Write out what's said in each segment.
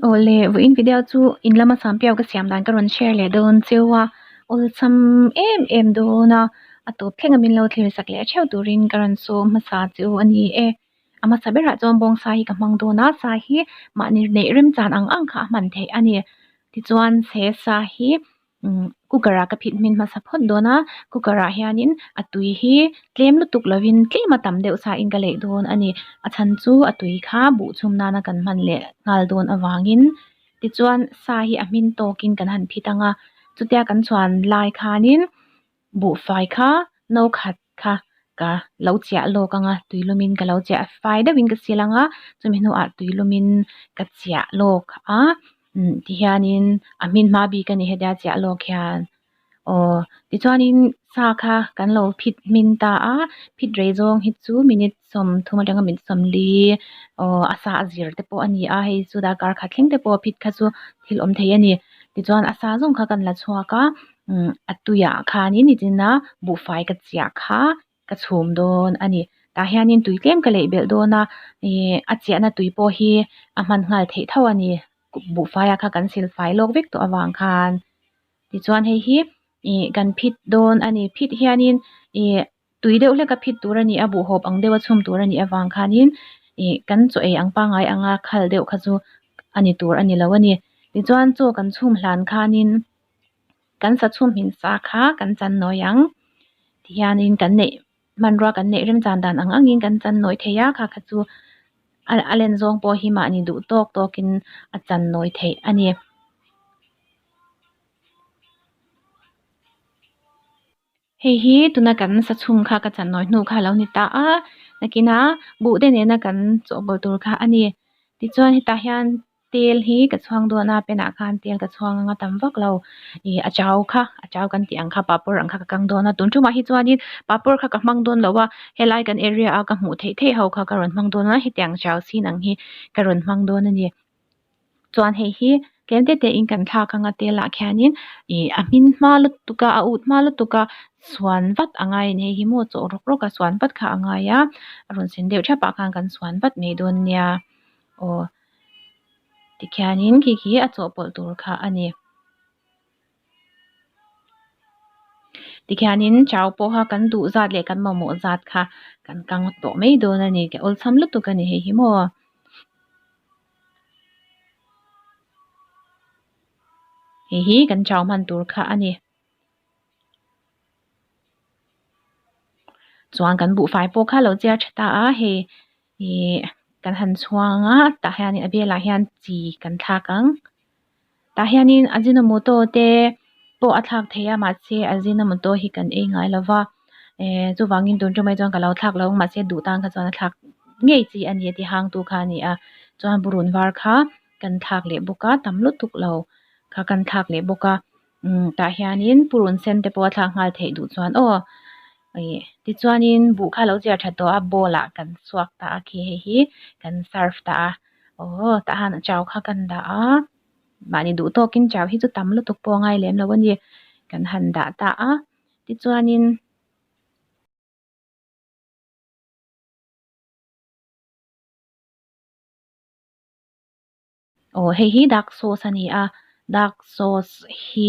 Awle vawiin video chu in lama sampiau ka siam dan ka rawn share leh dawn cheu a awlsam em em dawn a a tawp thleng a min lo thlir sak leh theuh turin ka rawn sawm hmasa chu a ni e a hmasa berah chuan bawngsa hi ka hmang dawn a sa hi mahni neih remchan ang ang kha a hman theih a ni tichuan he sa hi. Cooker ah ka phit hmin hmasa phawt dawn a cooker ah hianin a tui hi tlem lutuk lovin tlem a tam deuh sa in ka leih dawn a ni a chhan chu a tui kha buh chhum nana kan hman leh nghal dawn avangin tichuan sa hi a hmin tawkin kan han phit ang a chutia kan chhuan lai khanin buhfai kha no khat kha ka lo chiah lawk ang a tui lumin ka lo chiah fai deuhin ka sil ang a chumi hnuah tui lumin ka chiah lawk a umm tihianin a hmin hma bik a ni hetia chiah lawk hian aw tichuanin sa kha kan lo phit hmin ta a phit rei zawng hi chu minute sawmthum atanga minute sawmli aw a sa a zir te pawh a ni a hei chu darkar khat thleng te pawh a phit kha chu thil awm thei a ni tichuan a sa zawng kha kan la chhuak a. Umm a tuiah khanin nichina buhfai ka chiah kha ka chhum dawn a ni tah hianin tui tlem ka leih belh dawn a ihh a chiahna tui pawh hi a hman nghal theih tho a ni buhfai ah kha kan sil fai lawk vek tawh avang khan tichuan hei hi ih kan phit dawn a ni phit hianin ih tui deuh hlek a phit tur a ni a buhhawp ang deuh a chhum tur a nih avang khanin ih kan chaw ei ang pangngai anga khal deuh kha chu a ni tur a ni lo a ni tichuan chaw kan chhum hlan khanin kan sa chhum hmin sa kha kan chan nawi ang tihianin kan neih hmanrua kan neih remchan dan ang angin kan chan nawi thei a kha kha chu a len zawng pawh hi mahni duh tawk tawkin a chan nawi theih a ni. Hei hi tuna kan sa chhum kha ka chan nawi hnu kha a lo ni ta a nakin a buh te nena kan chawhpawlh tur kha a ni tichuan hetah hian tel hi ka chhuang dawn a pen ah khan tel ka chhuang anga tam vak lo ih a chau kha a chau kan tih ang kha papawr ang kha ka kang dawn a tun tumah hi chuanin papawr kha ka hmang dawn lo a helai kan area a ka hmuh theih theih ho kha ka rawn hmang dawn a hetiang chau sin ang hi ka rawn hmang dawn a ni. Chuan hei hi tlem te te in kan thlak anga tel ah khianin ih a hmin hma lutuk a a ut hma lutuk a suan vat a ngai a ni hei hi maw chawh rawk rawk a suan vat kha a ngai a a rawn sen deuh thap ah khan kan suan vat mai dawn nia aw tikhianin khi khi a chawhpawlh tur kha a ni. Tikhianin chau pawha kan duh zat leh kan mamawh zat kha kan kang tawh mai dawn a ni awlsam lutuk a ni hei hi maw. Hei hi kan chau hman tur kha a ni. Chuan kan buhfai pawh kha lo chiar tha ta a hei ih kan han chhuang a tah hianin a velah hian chi kan thlak ang. Tah hianin ajinomoto te pawh a thlak thei a mahse ajinomoto hi kan ei ngai lo va eh chuvangin tun ṭumah hi chuan ka lo thlak lo ang mahse duh tan kha chuan a thlak ngei chi a ni a ti hangtu kha a ni a chuan purun var kha kan thlak leh bawk a tam lutuk lo kha kan thlak leh bawk a umm tah hianin purun sen te pawh a thlak nghal theih duh chuan aw ih tichuanin buh kha a lo chiar ṭha tawh a bowl ah kan chhuak ta a khi hei hi kan serve ta a. Aw tah han chau kha kan dah a mahni duh tawkin chau hi chu tam lutuk pawh a ngai lem lo a ni kan han dah ta a tichuanin. Aw hei hi dark sauce a ni a dark sauce hi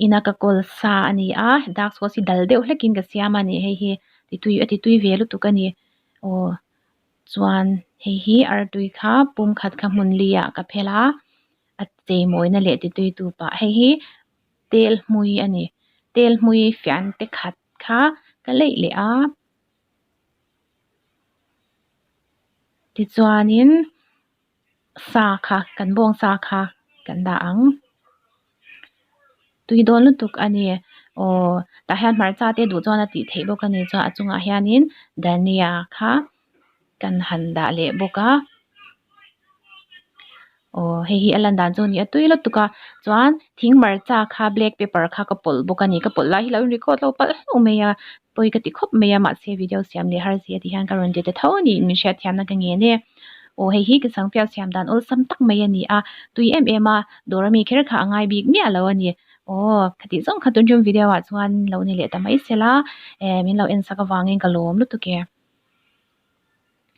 ina ka kawl sa a ni a dark sauce hi dal deuh hlekin ka siam a ni hei hi titui a titui ve lutuk a ni aw chuan hei hi artui kha pum khat kha hmun li ah ka phel a a chei mawina leh titui tu pah hei hi tel hmui a ni tel hmui fian te khat kha ka leih leh a tichuanin. Sa kha kan bawng sa kha kan dah ang tui dawn lutuk a ni aw tah hian hmarcha te duh chuan a tih theih bawk a ni chuan a chungah hianin dhania kha kan han dah leh bawk a aw hei hi a lan dan chu a ni a tui lutuk a chuan thing hmarcha kha black pepper kha ka pawlh bawk a ni ka pawlh lai hi lo in record lo palh hlauh mai a pawi ka ti khawp mai a mahse video siam leh har zia tih hian ka rawn ti ta tho a ni min hriatthiamna ka ngen e. Aw hei hi ka sangpiau siam dan awlsam tak mai a ni a, tui em em a, dawr ami kher kha a ngai bik miah lo a ni. Aw khatih zawng kha tun tum video ah chuan lo ni leh ta mai se la, eh min lo en sak avangin ka lawm lutuk e.